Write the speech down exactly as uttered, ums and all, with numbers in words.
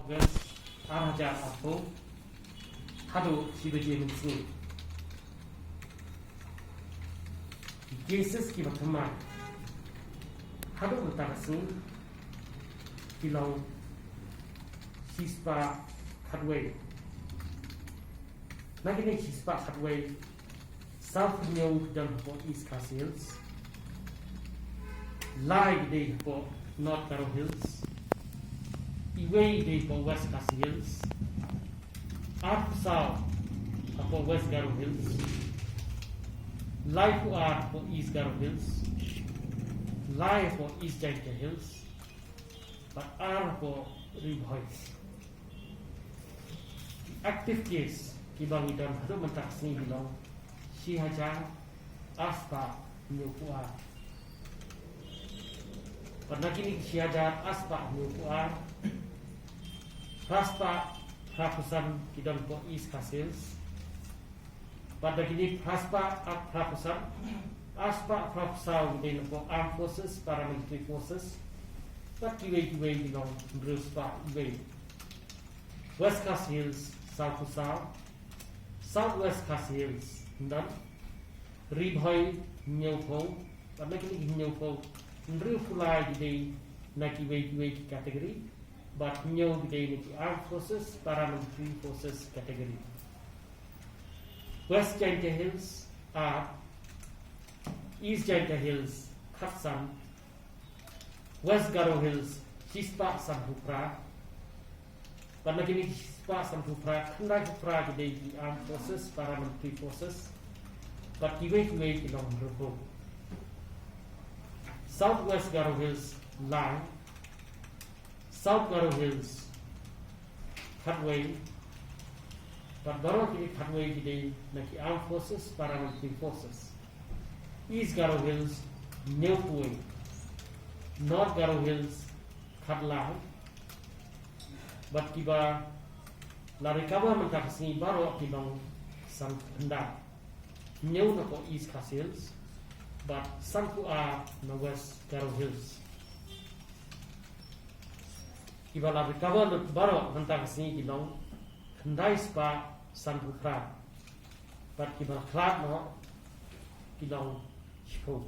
August, ar hajar arphew, haduh shi baje mynsngi. Ki cases kiba thymmai haduh mynta ka sngi ki long shispah khatwei. Na kine shispah khatwei, sawphew hynñiew ki don hapoh East Khasi Hills, lai ki dei hapoh North Garo Hills, iwei dei hapoh West Khasi Hills, arphew saw hapoh West Garo Hills, laiphew ar hapoh East Garo Hills, lai hapoh East Jaintia Hills, bad ar hapoh Ri Bhoi. Active case kiba ngi don haduh mynta ka sngi ki long shi hajar arspah hynñiewphew ar. Bad na kine shi hajar arspah hynñiewphew ar, phraspah phraphew san ki don hapoh East Khasi Hills. Bad na kine phraspah phraphew san, arspah phraphew saw ki dei hapoh Armed Forces, Paramilitary Forces. Bad kiwei kiwei ki long hynriewspah iwei. West Khasi Hills sawphew saw, South West Khasi Hills hyndan, Ri Bhoi hynñiewphew, bad na kine ki hynñiewphew, hynriewphew lai ki dei na kiwei kiwei ki category, bad hynñiew ki dei na ki Armed Forces, Paramilitary Forces category. West Jaintia Hills ar, East Jaintia Hills khatsan, West Garo Hills shispah sanphew phra, bad na kine shispah sanphew phra, khyndaiphew phra ki dei ki Armed Forces, Paramilitary Forces, bad kiwei kiwei ki long hynriewphew. South West Garo Hills lai, South Garo Hills khatwei, bad baroh kine khatwei ki dei na ki Armed Forces, Paramilitary Forces. East Garo Hills hynñiewphew wei, North Garo Hills khatlai, bad kiba la recover mynta ka sngi baroh ki long sankhyndai, hynñiew napoh East Khasi Hills, bad sanphew ar na West Garo Hills. Kiba la recover lut baroh mynta ka sngi ki long khyndaispah sanphew phra, bad kiba la khlad noh ki long shiphew.